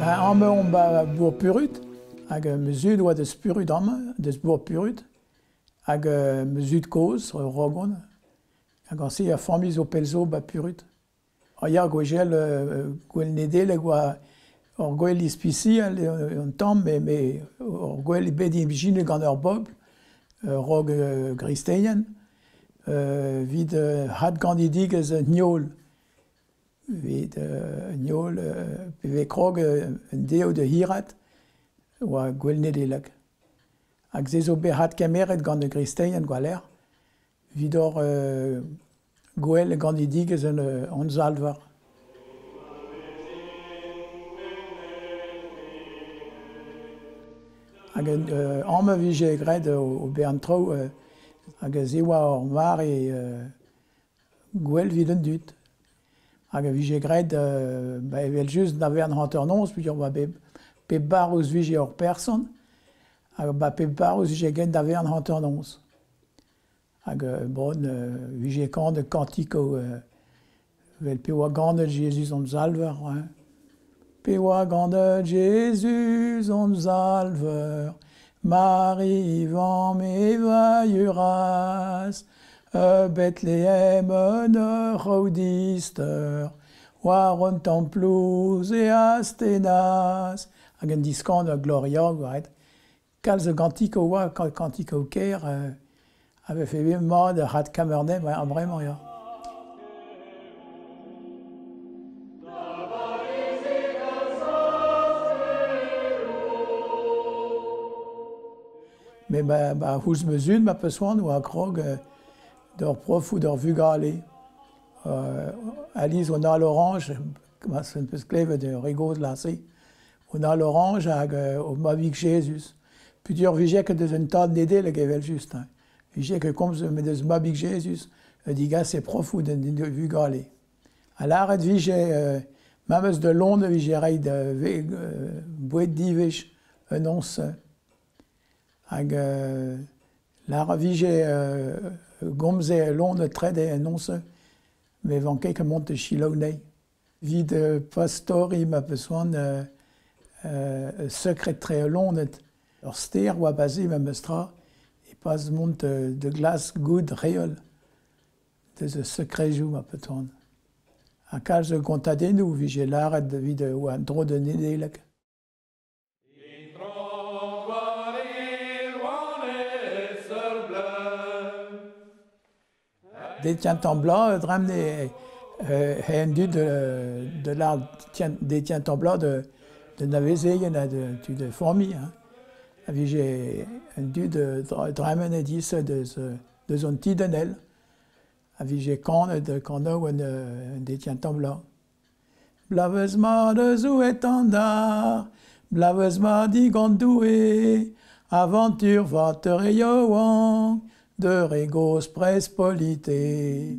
Ba amañ on ba bourg Purud, hag ma zud oa deus Purud amañ, deus bourg Purud, hag ma zud-kozh, Rogon, hag an-se ar familh zo pell zo ba Purud. Ha ya, gwechall gouel Nedeleg oa ur gouel ispisial un tamm, met ur gouel bet ijinet gant ur bobl, a-raok gristenien, evit adganidigezh an heol. Evit an heol, pe vez krog un dezho da hiraat, oa gouel Nedeleg. Hag se zo bet adkemeret gant ar gristenien war-lerc'h evit ober gouel ganidigezh hon Salver. Hag amañ vije graet ober an traoù hag se oa ur mare gwell evit an dud. Hag a vije graet ba evel-just da vezañ hanternoz peogwir oa pep barrouz vije ur person hag ba pep barrouz vije graet da vezañ hanternoz. Hag bon vije kanet kantikoù evel pe oa ganet Jezuz hon Salver hein. Pe oa ganet Jezuz hon Salver, Mari vamm e vailhuras, E Bethlehem un ur dister, war un tamm plouz e astennas. Hag un diskan a Gloria, right? Kalz a gantikoù oa, kantikoù ker, a vefe bet mat ar c'had Kamernet bremañ, ya. Mais ba c'houlz ma zud ma peus c'hoant oa krog d'ur profoù d'ur vugale. Alies on a l'orange, ma peus klevet ur re gozh lâr-se, on a l'orange hag o mabig Jezuz. Peogwir vije ket deus un tad Nedeleg evel-just. Hein. Vije ket komz met deus mabig Jezuz digase profoù d'an vugale. Ha lâret vije memes da Londres vije reiñ boued diwech un oñs. Hag lâret vije gomze Londres trede en oñs, met vanke ket mont da selaou anezhi. Evit pastoriñ ma peus c'hoant sekred-tre loened. Ur stêr oa aze memes tra e-pad mont da glask goût reol deus ar sekredoù ma peus c'hoant. Ha kalz a gontadennoù vije lâret evit oa en-dro da Nedeleg. Detient bloaz dremm en dud de lâr detient bloaz de navezeien ha de tud de familh. Hein. A vije an dud dremen e dis deus an ti d'un el. A vije kanet kanaou en detient bloaz. Bloavezh mat eus étendard, bloavezh mat digant Doue, aventure vat ur re yaouank, de re gozh prest polité.